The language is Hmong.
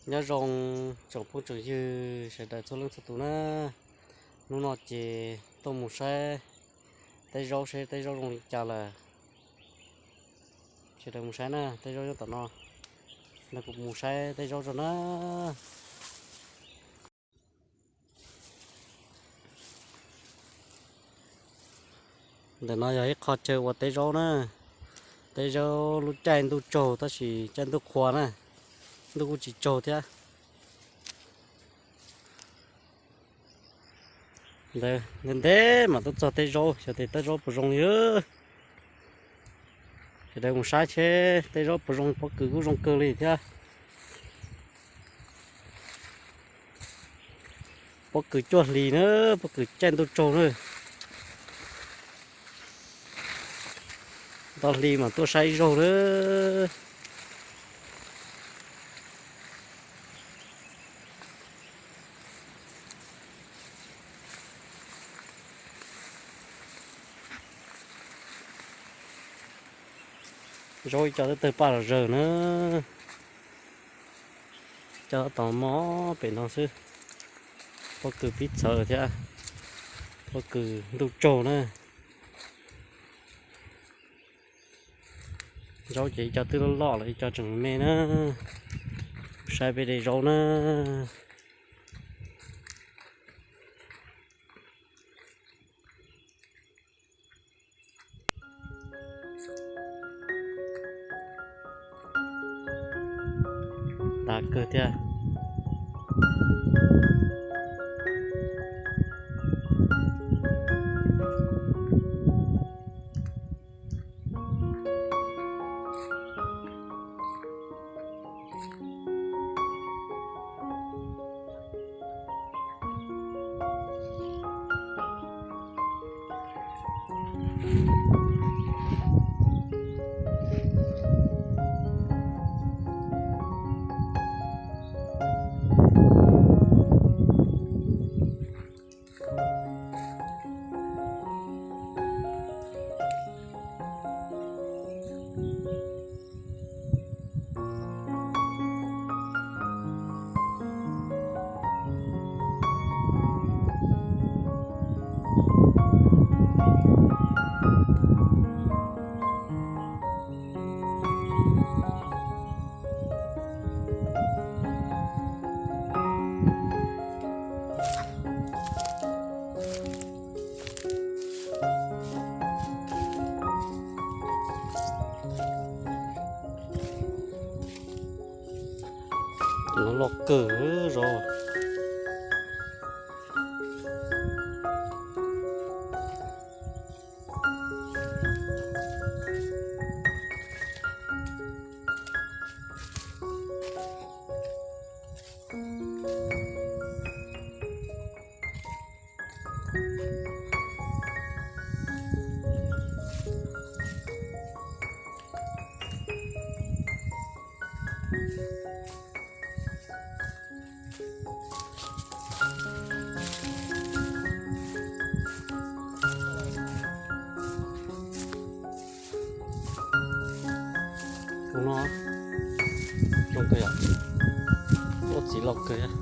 Nyob zoo tsoom phooj tsoom ywg sawv daws txhua leej txhua tus na. Hnub no ces tuaj mus saib teb zaub seb teb zaub zoo li cas lawm. Sawv daws mus saib na, teb zaub nyob tom no. Ntawm kuv mus saib teb zaub tso na. Ntawm no yog ib qho chaw ua teb zaub na. Teb zaub lub caij ntuj tsaug tab sis caij ntuj qhua na, ntuj kuj tsis tsaug thiab. Ntawd ntev ntev mam tuaj txog teb zaub, xyov tias teb zaub puas zoo li. Sawv daws mus saib seb teb zaub puas zoo, pob kws kuj zoo kawg li thiab. Pob kws cuaj hlis na, pob kws caij ntuj tsaug na. Ntau hli mam tuaj saib zaug na. Zaub ib co twb tawg paj los zawg na. Coj tau mob pem no xwb. Pob kws pib txhawv thiab, pob kws ntuj tsaug na. Zaub ces ib co twb loj loj lawm, ib co tseem me na. Saib peb de zaub na. Dav kawg thiab. Loj kawg zog. Tus no zoo kawg yom, ua txiv loj kawg.